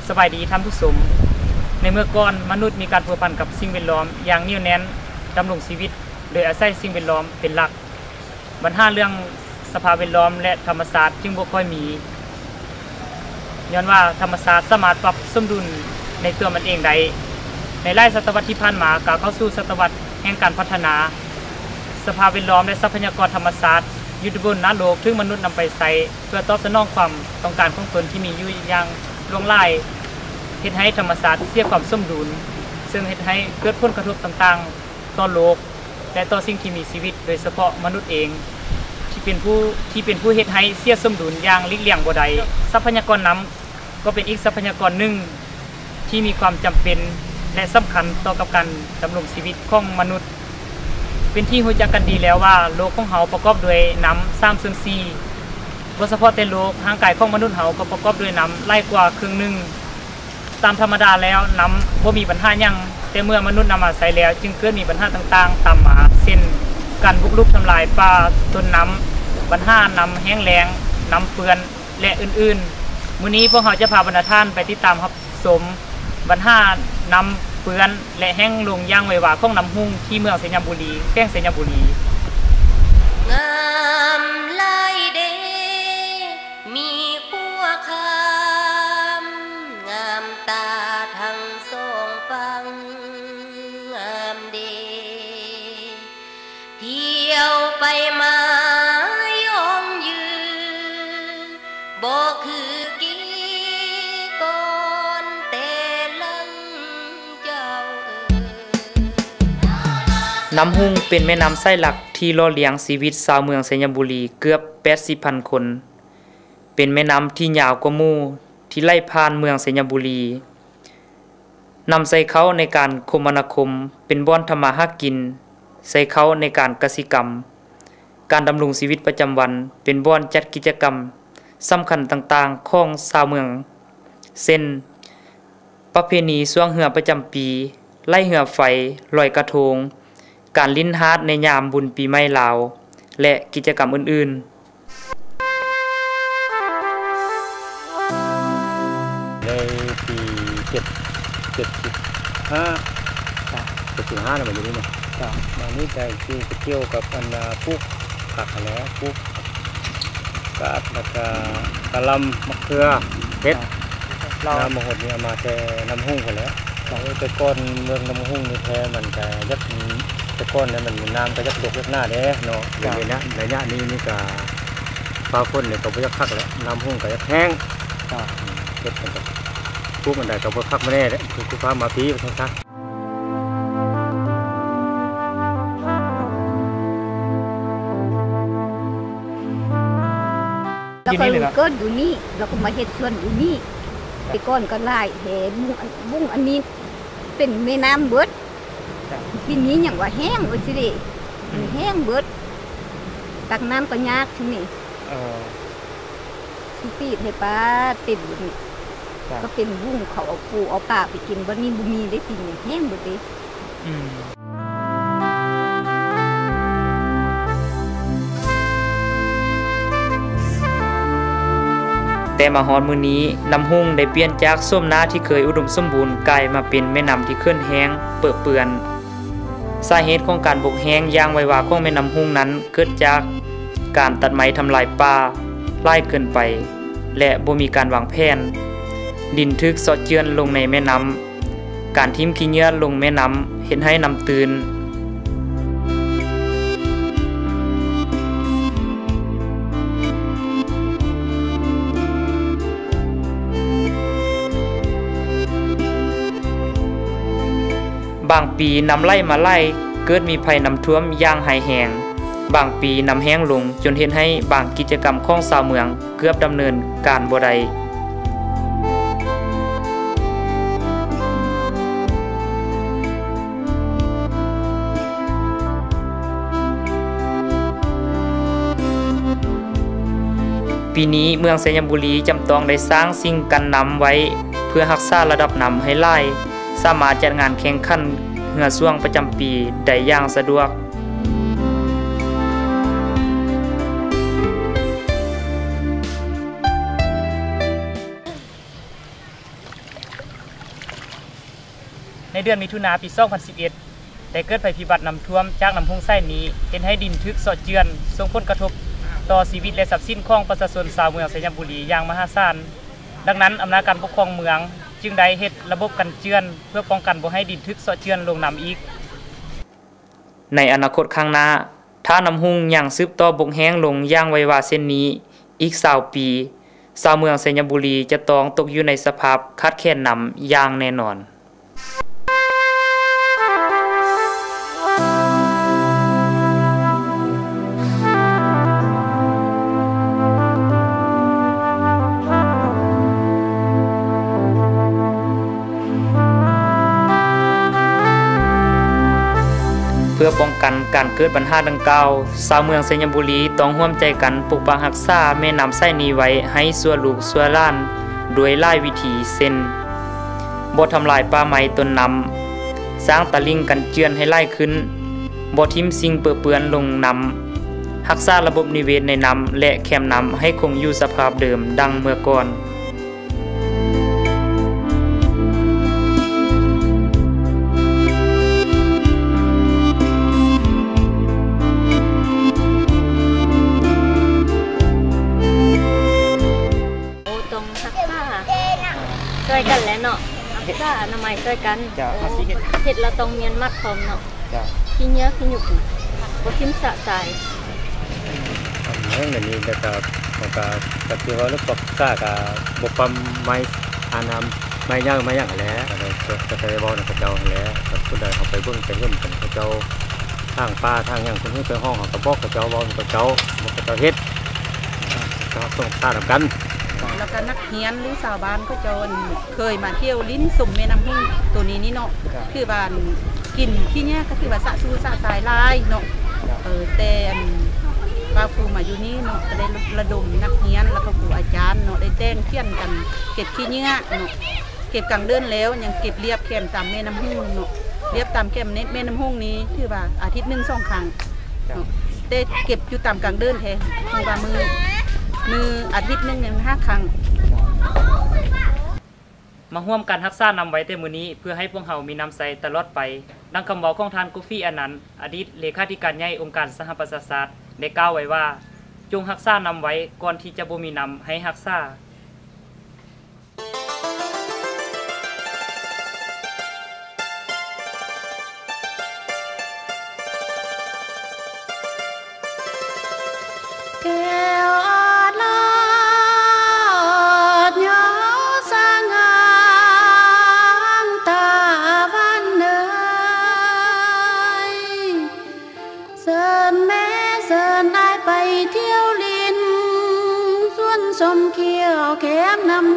ສະບາຍດີທ່ານຜູ້ຊົມ. ໃນເມື່ອກ່ອນ, ມະນຸດມີການພົວພັນກັບສິ່ງແວດລ້ອມຢ່າງໜຽວແໜ້ນ, ດຳລົງຊີວິດໂດຍອາໄສສິ່ງແວດລ້ອມເປັນຫຼັກ. ບັນຫາເລື່ອງສະພາບແວດລ້ອມ ແລະ ທຳມະຊາດຈຶ່ງບໍ່ຄ່ອຍມີ, ຍ້ອນວ່າທຳມະຊາດສາມາດປັບສົມດຸນໃນຕົວມັນເອງໄດ້. ໃນຫຼາຍສະຕະວັດທີ່ຜ່ານມາ, ກ້າວເຂົ້າສູ່ສະຕະວັດແຫ່ງການພັດທະນາ, ສະພາບແວດລ້ອມ ແລະ ຊັບພະຍາກອນທຳມະຊາດຢູ່ບົນໜ້າໂລກຖືກມະນຸດນຳໄປໃຊ້ເພື່ອຕອບສະໜອງຄວາມຕ້ອງການຂອງຕົນທີ່ມີຢູ່ຢ່າງຫຼວງຫຼາຍ, ເຮັດໃຫ້ທຳມະຊາດເສຍຄວາມສົມດຸນ, ເຊິ່ງເຮັດໃຫ້ເກີດຜົນກະທົບຕ່າງໆຕໍ່ໂລກ ແລະ ຕໍ່ສິ່ງທີ່ມີຊີວິດ, ໂດຍສະເພາະມະນຸດເອງ ທີ່ເປັນຜູ້ ທີ່ເປັນຜູ້ເຮັດໃຫ້ເສຍສົມດຸນຢ່າງຫຼີກລ່ຽງບໍ່ໄດ້. ຊັບພະຍາກອນນ້ຳກໍເປັນອີກຊັບພະຍາກອນໜຶ່ງທີ່ມີຄວາມຈຳເປັນ ແລະ ສຳຄັນຕໍ່ກັບການດຳລົງຊີວິດຂອງມະນຸດ. ເປັນທີ່ຮູ້ຈັກກັນດີແລ້ວວ່າໂລກຂອງເຮົາປະກອບດ້ວຍນ້ຳສາມສ່ວນສີ່. ບໍ່ສະເພາະແຕ່ໂລກ, ຮ່າງກາຍຂອງມະນຸດເຮົາກໍປະກອບດ້ວຍນ້ຳຫຼາຍກວ່າເຄິ່ງໜຶ່ງ. ຕາມທຳມະດາແລ້ວນ້ຳບໍ່ມີບັນຫາຫຍັງ, ແຕ່ເມື່ອມະນຸດນຳມາໃຊ້ແລ້ວຈຶ່ງເກີດມີບັນຫາຕ່າງໆຕາມມາ ເຊັ່ນ ການບຸກລຸກທຳລາຍປ່າຕົ້ນນ້ຳ, ບັນຫານ້ຳແຫ້ງແລ້ງ, ນ້ຳເປື້ອນ ແລະ ອື່ນໆ. ມື້ນີ້ພວກເຮົາຈະພາບັນດາທ່ານໄປຕິດຕາມຮັບຊົມບັນຫານ້ຳເປື້ອນ ແລະ ແຫ້ງລົງຢ່າງໄວວາຂອງນ້ຳຮຸ່ງທີ່ເມືອງໄຊຍະບູລີ, ແຂວງໄຊຍະບູລີ. ງາມຫຼາຍເດ ມີຂົວຂ້າມງາມຕາທັງສອງຝັ່ງ ງາມເດ ທ່ຽວໄປມາຍ້ອງຢືນ ບໍ່ຄືກີ້ກ່ອນແຕ່ຫຼັງເຈົ້າເອີຍ. ນ້ຳຮຸ່ງເປັນແມ່ນ້ຳສາຍຫຼັກທີ່ຫຼໍ່ລ້ຽງຊີວິດຊາວເມືອງໄຊຍະບູລີເກືອບແປດສິບພັນຄົນ. ເປັນແມ່ນ້ຳທີ່ຍາວກວ່າໝູ່ ທີ່ໄຫຼຜ່ານເມືອງໄຊຍະບູລີ, ນຳໃຊ້ເຂົ້າໃນການຄົມມະນາຄົມ, ເປັນບ່ອນທຳມາຫາກິນ, ໃຊ້ເຂົ້າໃນການກະສິກຳ, ການດຳລົງຊີວິດປະຈຳວັນ, ເປັນບ່ອນຈັດກິດຈະກຳສຳຄັນຕ່າງໆຂອງຊາວເມືອງ ເຊັ່ນ ປະເພນີຊ່ວງເຮືອປະຈຳປີ, ໄລ່ເຮືອໄຟ, ລອຍກະທົງ, ການຫຼິ້ນຫາດໃນຍາມບຸນປີໃໝ່ລາວ ແລະ ກິດຈະກຳອື່ນໆ. ໃນປີເຈັດ ເຈັດສິບຫ້າ ເຈັດສິບຫ້າແລ້ວ ມາຢູ່ນີ້ເນາະ. ມານີ້ກະຊິໄປກ່ຽວກັບອັນນ່າປູກຜັກຫັ້ນແຫຼະ ປູກ ກາດ ແລ້ວກະກະຫຼ່ຳ ໝາກເຂືອ ເຫັດ. ນ້ຳມະຫົດນີ້ເອົາມາແຕ່ນ້ຳຮຸ່ງພຸ້ນແຫຼະ. ໂອ້ ແຕ່ກ່ອນເມືອງນ້ຳຮຸ່ງນີ້ແທ້ມັນກະຢາກ ແຕ່ກ່ອນນີ້ມັນນ້ຳກະຢາກດົກຢາກໜາເດ້ເນາະ. ໄລຍະ ໄລຍະນີ້ນີ້ກະຟ້າຝົນນີ້ກະບໍ່ຢາກຄັກແຫຼະ ນ້ຳຮຸ່ງກະຢາກແຫ້ງ. ເຮັດມັນກະປູກອັນໃດກະບໍ່ຄັກມາແນ່ແຫຼະ ຄື ຄືຟ້າມາພີວ່າຊັ້ນຊະ. ແລ້ວກໍເກີດຢູ່ນີ້ ແລ້ວກໍມາເຮັດສວນຢູ່ນີ້. ແຕ່ກ່ອນກໍຫຼາຍແທ້ ບຸ້ງ ບຸ້ງອັນນີ້ເປັນແມ່ນ້ຳເບິດ. ທີ່ນີ້ຫຍັງວ່າແຫ້ງວ່າຊີ້ເດ ມັນແຫ້ງເບິດ ຕັກນ້ຳກໍຍາກທີ່ນີ້. ເອີ ຊິປີດໃຫ້ປາເຕັມເບິດນີ້ ກໍເປັນບຸ້ງ ເຂົາເອົາປູເອົາປາໄປກິນ. ບັດນີ້ບໍ່ມີເດ້ ປີນີ້ແຫ້ງເບິດເດ້. ອືມ ແຕ່ມາຮອດມື້ນີ້ ນ້ຳຮຸ່ງໄດ້ປ່ຽນຈາກໂສມໜ້າທີ່ເຄີຍອຸດົມສົມບູນ ກາຍມາເປັນແມ່ນ້ຳທີ່ເຂີນແຫ້ງເປິເປື້ອນ. ສາເຫດຂອງການບົກແຫ້ງຢ່າງໄວວາຂອງແມ່ນ້ຳຮຸ່ງນັ້ນ ເກີດຈາກການຕັດໄມ້ທຳລາຍປ່າຫຼາຍເກີນໄປ ແລະ ບໍ່ມີການວາງແຜນ. ດິນຖືກເຊາະເຈື່ອນລົງໃນແມ່ນ້ຳ, ການຖິ້ມຂີ້ເຫຍື້ອລົງແມ່ນ້ຳເຮັດໃຫ້ນ້ຳຕື້ນ. ບາງປີນ້ຳໄຫຼມາຫຼາຍ ເກີດມີໄພນ້ຳຖ້ວມຢ່າງຮ້າຍແຮງ, ບາງປີນ້ຳແຫ້ງລົງ ຈົນເຮັດໃຫ້ບາງກິດຈະກຳຂອງຊາວເມືອງເກືອບດຳເນີນການບໍ່ໄດ້. ປີນີ້ເມືອງໄຊຍະບູລີຈຳຕ້ອງໄດ້ສ້າງສິ່ງກັ້ນນ້ຳໄວ້ ເພື່ອຮັກສາລະດັບນ້ຳໃຫ້ຫຼາຍ ສາມາດຈັດງານແຂ່ງຂັນເຮືອຊ່ວງປະຈຳປີໄດ້ຢ່າງສະດວກ. ໃນເດືອນມິຖຸນາ ປີສອງພັນສິບເອັດ ໄດ້ເກີດໄພພິບັດນ້ຳຖ້ວມຈາກນ້ຳຮຸ່ງໃສນີ້ ເຮັດໃຫ້ດິນຖືກເຊາະເຈື່ອນ, ສົ່ງຜົນກະທົບຕໍ່ຊີວິດ ແລະ ຊັບສິນຂອງປະຊາຊົນຊາວເມືອງໄຊຍະບູລີຢ່າງມະຫາສານ. ດັ່ງນັ້ນ, ອຳນາດການປົກຄອງເມືອງຈຶ່ງໄດ້ເຮັດລະບົບກັນເຈື່ອນ ເພື່ອປ້ອງກັນບໍ່ໃຫ້ດິນຖືກເຊາະເຈື່ອນລົງນ້ຳອີກ. ໃນອະນາຄົດຂ້າງໜ້າ, ຖ້ານ້ຳຮຸ່ງຍັງສືບຕໍ່ບົກແຫ້ງລົງຢ່າງໄວວາເຊັ່ນນີ້ອີກຊາວປີ, ຊາວເມືອງໄຊຍະບູລີຈະຕ້ອງຕົກຢູ່ໃນສະພາບຂາດແຄນນ້ຳຢ່າງແນ່ນອນ. ເພື່ອປ້ອງກັນການເກີດບັນຫາດັ່ງກ່າວ, ຊາວເມືອງໄຊຍະບູລີຕ້ອງຮ່ວມໃຈກັນປົກປັກຮັກສາແມ່ນ້ຳໃສນີ້ໄວ້ໃຫ້ຊົ່ວລູກຊົ່ວຫຼານ ດ້ວຍຫຼາຍວິທີ ເຊັ່ນ: ບໍ່ທຳລາຍປ່າໄມ້ຕົ້ນນ້ຳ, ສ້າງຕະລິ່ງກັນເຈື່ອນໃຫ້ຫຼາຍຂຶ້ນ, ບໍ່ຖິ້ມສິ່ງເປິເປື້ອນລົງນ້ຳ, ຮັກສາລະບົບນິເວດໃນນ້ຳ ແລະ ແຄມນ້ຳໃຫ້ຄົງຢູ່ສະພາບເດີມດັ່ງເມື່ອກ່ອນ. ໂອ້ ຕ້ອງຮັກສາຊ່ວຍກັນແຫຼະເນາະ, ຮັກສາອະນາໄມຊ່ວຍກັນ. ເຈົ້າ ເຮົາຊິເຮັດ ເຮັດແລ້ວຕ້ອງມ້ຽນມັດພ້ອມເນາະ. ເຈົ້າ ຂີ້ເຫຍື້ອຂີ້ຫຍຸກ ບໍ່ຖິ້ມຊະຊາຍ. ເອີ ດຽວນີ້ແລ້ວກໍ ແລ້ວກໍ ກໍຄືວ່າລະບົບກາກໍບໍ່ປ້ຳໄມ້ ອັນນຳ ໄມ້ເຫຍ້າໄມ້ຫຍັງຫັ້ນແຫຼະ ກໍໄດ້ ກໍໄດ້ເວົ້ານຳເຂົາເຈົ້າຫັ້ນແຫຼະ. ກໍຜູ້ໃດເຮົາໄປເບິ່ງໄປເຫັນກັນ ເຂົາເຈົ້າຖາງປ່າຖາງຫຍັງ ເພິ່ນຮູ້ໄປຮ້ອງ ເຮົາກໍບອກເຂົາເຈົ້າ ເວົ້ານຳເຂົາເຈົ້າ ບອກເຂົາເຈົ້າເຮັດ ກໍຕ້ອງສານຳກັນ. ແລ້ວກໍນັກຮຽນ ຫຼື ຊາວບ້ານເຂົາເຈົ້າ ອັນ ເຄີຍມາທ່ຽວຫຼິ້ນຊົມແມ່ນ້ຳຮຸ່ງໂຕນີ້ນີ້ເນາະ ເຈົ້າ ຄືວ່າ ອັນ ກິນຂີ້ເຫຍື້ອກໍຖືວ່າຊະຊູຊະຊາຍຫຼາຍເນາະ. ເຈົ້າ ເອີ ແຕ່ ອັນ ວ່າຄູມາຢູ່ນີ້ເນາະ ກໍໄດ້ລະດົມນັກຮຽນ ແລ້ວກໍຄູອາຈານເນາະ ໄດ້ແຕ່ງຂຽນກັນເກັບຂີ້ເຫຍື້ອເນາະ. ເກັບກາງເດີ່ນແລ້ວ ຍັງເກັບລຽບແຄມຕາມແມ່ນ້ຳຮຸ່ງເນາະ. ລຽບຕາມແຄມແມ່ນ້ຳຮຸ່ງນີ້ ຖືວ່າອາທິດໜຶ່ງສອງຄັ້ງເນາະ. ເຈົ້າ ແຕ່ເກັບຢູ່ຕາມກາງເດີ່ນແທ້ ຄືວ່າມື້ ມື້ອາທິດໜຶ່ງນີ້ຫ້າຄັ້ງ. ມາຮ່ວມກັນຮັກສານ້ຳໄວ້ແຕ່ມື້ນີ້ ເພື່ອໃຫ້ພວກເຮົາມີນ້ຳໃຊ້ຕະຫຼອດໄປ. ດັ່ງຄຳເວົ້າຂອງທ່ານ ໂກຟີ ອານັນ ອະດີດເລຂາທິການໃຫຍ່ອົງການສະຫະປະຊາຊາດ ໄດ້ກ່າວໄວ້ວ່າ ຈົ່ງຮັກສານ້ຳໄວ້ ກ່ອນທີ່ຈະບໍ່ມີນ້ຳໃຫ້ຮັກສາ. ແກ້ວອາດລາດຍາວສະຫງ່າງຕາວັນເອີຍ ເຊີນແມ່ເຊີນອ້າຍໄປທ່ຽວຫຼິ້ນ ສວນຊົມຂຽວແຄມນ້ຳ